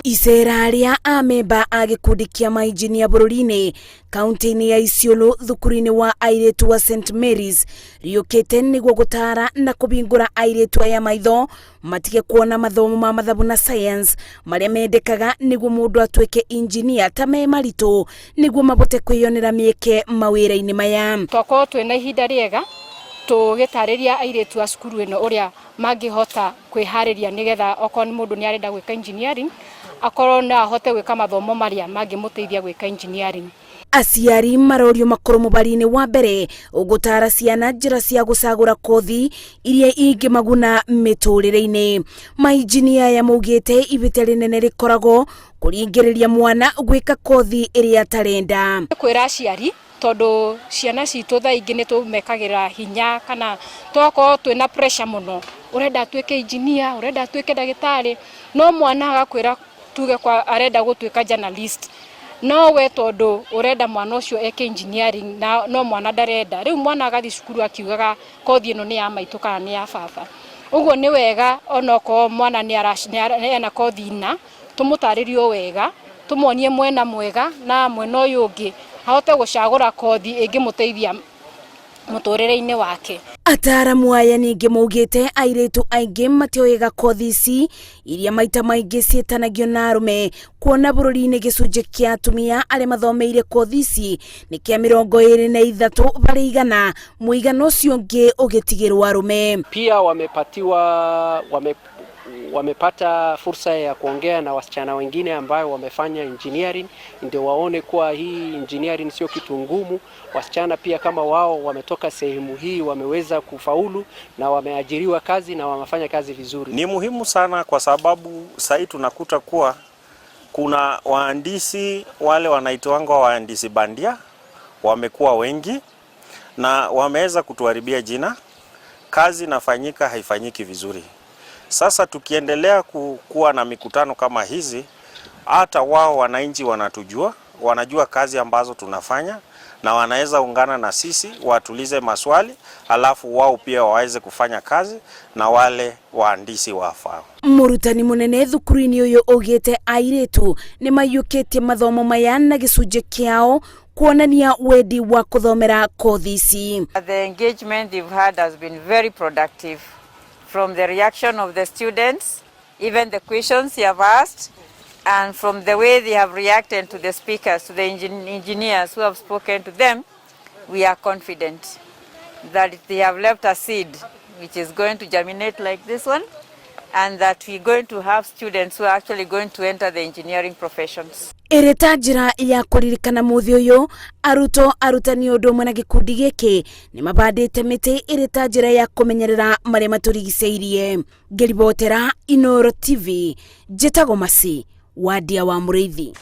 Icera rĩa amemba a gĩkundi kĩa mainjinia bũrũri-inĩ kaunti-inĩ ya Isiolo thukuru-inĩ wa airĩtu wa St Mary's rĩũkĩte nĩguo gũtara na kũbingũra airĩtu aya maitho matige kuona mathomo ma mathabu na science marĩa mendekaga nĩguo mũndũ atuĩke injinia ta me maritũ nĩguo mabote kwĩyonera mĩeke mawĩra-inĩ maya. Twakorwo twĩna ihinda rĩega tũgĩtarĩria airĩtu a cukuru ĩno ũrĩa mangĩhota kwĩharĩria nĩgetha okorwo nĩ mũndũ nĩ arenda gwĩka engineering akorwo no ahote gwĩka mathomo marĩa mangĩmũteithia gwĩka engineering. Aciari marorio makorwo mũbari-inĩ wa mbere ũgũtara ciana njĩra cia gũcagũra kothi iria ingĩmaguna mĩtũrĩre-inĩ. Mainjinia aya maugĩte ibĩtia rĩnene rĩkoragwo kũringĩrĩria mwana gwĩka kothi ĩrĩa atarenda. Kwĩra aciari tondũ ciana citũ thaa ingĩ nĩ tũmekagĩra hinya kana tũgakorwo twĩna pressure mũno, ũrenda atuĩke engineer, ũrenda atuĩke ndagĩtarĩ, no mwana agakwĩra tuge kwa arenda gũtuĩka journalist, no we tondũ ũrenda mwana ũcio eke engineering na no mwana ndarenda, rĩu mwana agathiĩ cukuru akiugaga kothi ĩno nĩ ya maitũ kana nĩ ya baba. Ũguo nĩ wega onokorwo mwana nĩ ena kothi na tũmũtarĩrie o wega, tũmuonie mwena mwega na mwena ũyũ ũngĩ, ahote gũcagũra kothi ĩngĩmũteithia mũtũrĩre-inĩ wake. Ataaramu aya ningĩ maugĩte airĩtu aingĩ matioyaga kothi ici iria maita maingĩ ciĩtanagio na arũme, kuona bũrũri-inĩ gĩcunjĩ kĩa atumia arĩa mathomeire kothi ici nĩ kĩa 23%, mũigana ũcio ũngĩ ũgĩtigĩrwo arũme. Pia wamepata fursa ya kuongea na wasichana wengine ambayo wamefanya engineering, ndio waone kuwa hii engineering sio kitu ngumu. Wasichana pia kama wao wametoka sehemu hii wameweza kufaulu na wameajiriwa kazi na wamefanya kazi vizuri. Ni muhimu sana kwa sababu sahii tunakuta kuwa kuna wahandisi wale wanaitwangwa wahandisi bandia wamekuwa wengi na wameweza kutuharibia jina. Kazi inafanyika haifanyiki vizuri. Sasa tukiendelea kuwa na mikutano kama hizi, hata wao wananchi wanatujua, wanajua kazi ambazo tunafanya na wanaweza ungana na sisi watulize maswali, alafu wao pia waweze kufanya kazi na wale wahandisi wafao. Mũrutani mũnene thukuru-inĩ ũyũ augĩte airĩtu nĩ maiyũkĩtie mathomo maya na gĩcunjĩ kĩao kuonania wendi wa kũthomera kothi ici. The engagement they've had has been very productive. From the reaction of the students, even the questions they have asked, and from the way they have reacted to the speakers, to the engineers who have spoken to them, we are confident that they have left a seed which is going to germinate like this one, and that we're going to have students who are actually going to enter the engineering professions. Ĩrĩ ta njĩra ya kũririkana mũthĩ ũyũ, arutwo, arutani ũndũ ũmwe na gĩkundi gĩkĩ nĩ mabandĩte mĩtĩ ĩrĩ ta njĩra ya kũmenyerera marĩa matũrigicĩirie. Ngĩribotera Inooro TV, njĩtagwo Masi Wadia wa Mũrĩithi.